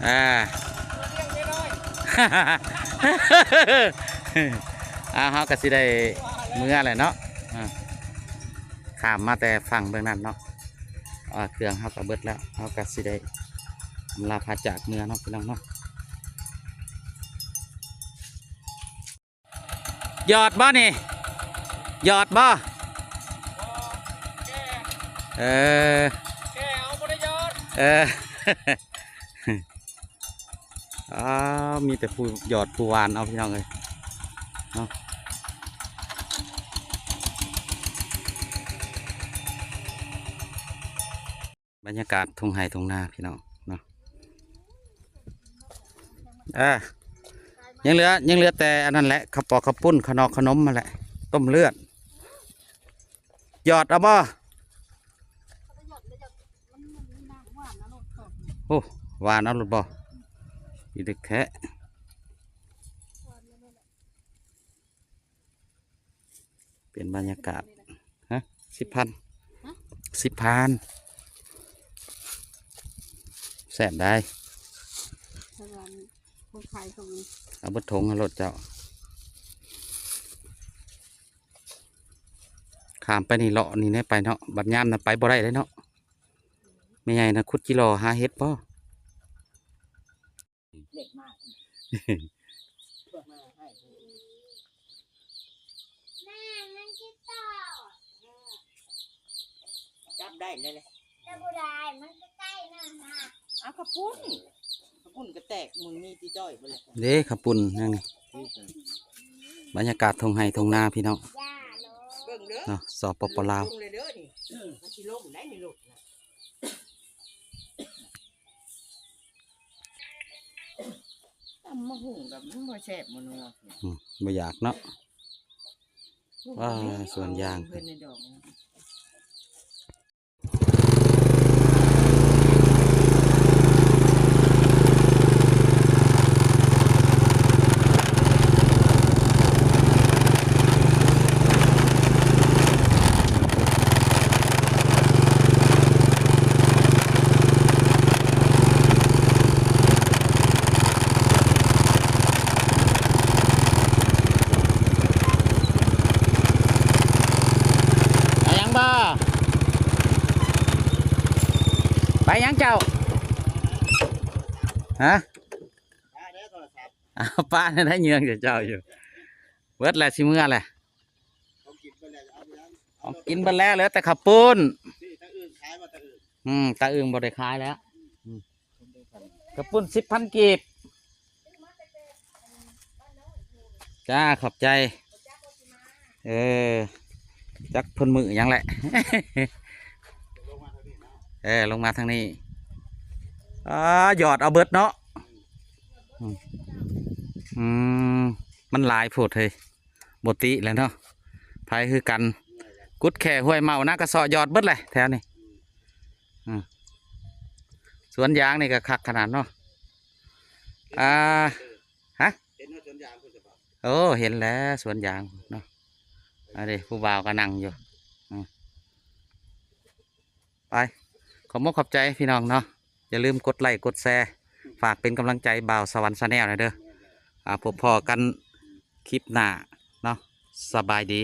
ອ່າ ອ່າ ເຮົາກໍຊິໄດ້ເມືອແຫຼະເນາະ. ອ່າ ຂ້າມມາແຕ່ຝັ່ງເບື້ອງນັ້ນເນາະ. ອ່າ ເຄື່ອງເຮົາກໍເບິດແລ້ວ ເຮົາກໍຊິໄດ້ອຳລາພາຈາກເມືອເນາະ ພີ່ນ້ອງເນາະ. ຢອດບໍ່ນີ້? ຢອດບໍ່? ເອີ ແກ່ເອົາ ບໍ່ໄດ້ຢອດ. ເອີ ອ້າວ ມີແຕ່ຜູ້ຢອດຜູ້ຫວ່ານເອົາ ພີ່ນ້ອງເອີຍເນາະ. ບັນຍາກາດທົ່ງໄຮ່ທົ່ງນາ ພີ່ນ້ອງເນາະ. ເອີ ຍັງເຫຼືອ ຍັງເຫຼືອແຕ່ອັນນັ້ນແຫຼະ ເຂົ້າປອກເຂົ້າປຸ້ນ ເຂົ້ານອກເຂົ້າໜົມຫັ້ນແຫຼະ ຕົ້ມເລືອດ. ຢອດເອົາບໍ່? ໂອ້ ຫວ່ານເອົາໂລດບໍ່? ອີດຶກແທ້. ເປັນບັນຍາກາດ. ຮະ? ສິບພັນ. ຮະ? ສິບພັນ. ແຊບໄດ໋. ເອົາເບິດຖົງໃຫ້ໂລດເຈົ້າ. ຂ້າມໄປນີ້ ເລາະນີ້ແນ່ໄປເນາະ. ບັດຍາມນະໄປບໍ່ໄດ້ເດ້ເນາະ. ແມ່ໃຫຍ່ນະຂຸດຈີ່ຫຼໍ່ຫາເຫັດບໍ່? ເດັກມາກ ມາໃຫ້ ແມ່ ມັນຊິຕອດ ຈັບໄດ້ແລ້ວແຫຼະ ຈັບບໍ່ໄດ້ ມັນໃກ້ໆ ນັ້ນນະ. ເອົາເຂົ້າປຸ້ນ ເຂົ້າປຸ້ນກໍແຕກ ມຶງມີຕິຈ້ອຍບໍ່ແລ້ວ ເດ້ເຂົ້າປຸ້ນຍັງນີ້. ບັນຍາກາດທົ່ງໄຮ່ທົ່ງນາ ພີ່ນ້ອງ ເບິ່ງເດີ ເນາະ ສປປ ລາວ ເບິ່ງເດີນີ້ ມັນຊິລົງໄດ້ນີ້ໂລດນະ. ຕຳບັກຫຸ່ງກໍມັນບໍ່ແຊບບໍ່ນົວ. ອືມ ບໍ່ຢາກເນາະ. ວ້າ ສວນຢາງ ເພິ່ນໃນດອກ. ເອົາຫຍັງບໍ່? ໄປຫຍັງເຈົ້າ? ຮະ? ອ້າວ ປ້າໄດ້ເຍື່ອງໃສ່ເຈົ້າຢູ່. ເບິດແລ້ວ ຊິເມືອແລ້ວ. ຂອງກິນເບິດແລ້ວ ເອົາໄປຍັງ? ຂອງກິນເບິດແລ້ວ ເຫຼືອແຕ່ເຂົ້າປຸ້ນ. ນີ້ຕາອຶ່ງຂາຍບໍ່ ຕາອຶ່ງ? ອືມ ຕາອຶ່ງບໍ່ໄດ້ຂາຍແລ້ວ. ອືມ ເຂົ້າປຸ້ນສິບພັນກີບ. ຈ້າ ຂອບໃຈ. ເອີ ຈັກເພິ່ນມື້ຫຍັງແຫຼະ. ເອີ ລົງມາທາງນີ້. ອ້າ ຢອດເອົາເບິດເນາະ. ອືມ ອືມ ມັນຫຼາຍໂພດເຮີຍ. ບໍ່ຕິແຫຼະເນາະ ໃຜຄືກັນ. ກຸດແຂ້ ຫ້ວຍເມົາ ນາກະເຊາະ ຢອດເບິດແຫຼະແຖວນີ້. ອືມ ສວນຢາງນີ້ກໍຄັກຂະໜາດເນາະ. ອ່າ ຮະ? ເຫັນວ່າສວນຢາງພຸ້ນ ໂອ້ ເຫັນແລ້ວສວນຢາງເນາະ. ອັນນີ້ຜູ້ບ່າວກໍນັ່ງຢູ່. ອືມ ໄປ ຂອບມຸກຂອບໃຈພີ່ນ້ອງເນາະ. ຢ່າລືມກົດໄລ້ກົດແຊ ຝາກເປັນກຳລັງໃຈບ່າວສະຫວັນ Channel ແດ່ເດີ. ອ່າ ພົບພໍ້ກັນຄລິບໜ້າເນາະ. ສະບາຍດີ.